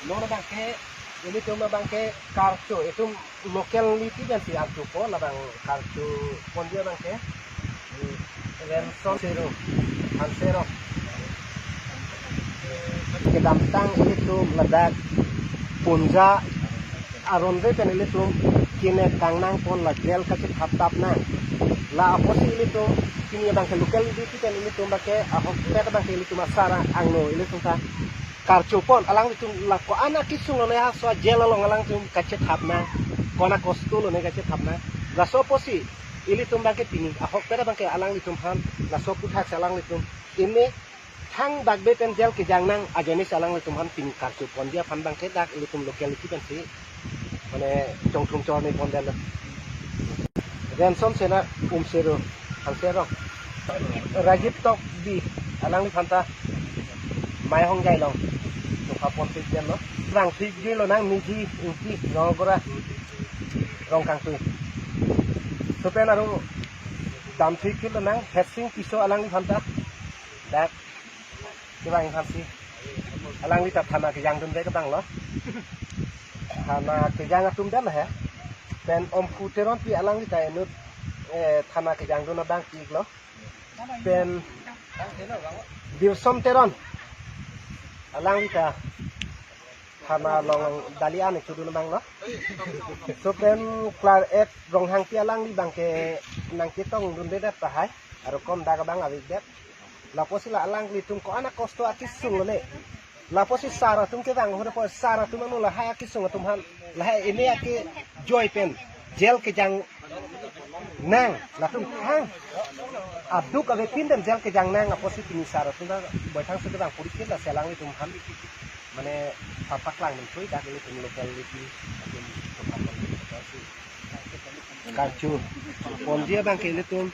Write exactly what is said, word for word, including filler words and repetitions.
Non abangke, ilitum abangke karcho, itum locality pensi archopo, labang karcho ponji abangke, hmm, Renson Sero, Hanserong. Kedamtang ilitum ladak Punja aron ave pen ilitum kine kangnang pon la jail kachethap tap nang. La apotsi ilitum pini abangke locality pen ilitum abangke ahokpet abangke ilitum asar angno ilitum ta karcho pon alanglitum la ko-an akisung lone ha so jail along alanglitum kachethap nang. Ko-an akosto lone kachethap nang. Laso apotsi ilitum abangke pini ahokpet abangke alanglitum aphan laso aputhaksi alanglitum ini thangbak ave pen jail kejang nang ajoine si alanglitum aphan pini karcho ponji aphan abangke dak ilitum locality pensi mane chongthum chorni pondetlo. Renson Sena, Umsero, Hanserong. Rajib Tokbi, alangliphan ta Maihongjai along nokha ponpikdetlo. Rangphikji lonang Miji Ingti, Rongagora, Rongkangtui. Lapen aro damphikji lonang Hetsing Tisso alangliphan ta dak kevang aphansi alangli ta thana kejangdun ave kevanglo. Thana kejang atum dam he. Pen Omphu Teronpi alangli ta inut, eh, thana kejangdun abang iklo. Pen Dilson Teron alangli ta thana along dali an chudun abanglo. Lapen Claret Ronghangpi alangli abangke nangchetongdunde tahai. Aro kom dak abang avedet. Lapusi la alanglitum ko-an akosto akisung lone. Lapusi sar atum kevang ahut apo sar atum ano lahai akisung atum aphan lahai ini akejoi pen jail kejang nang latum thang aduk ave pindem jail kejang nang apusi pini sar atum ta boithang suke bang purikit lasi alanglitum aphan mane papak lang mentui dak ilitum locality atum atum aphan karcho ponji abangke ilitum.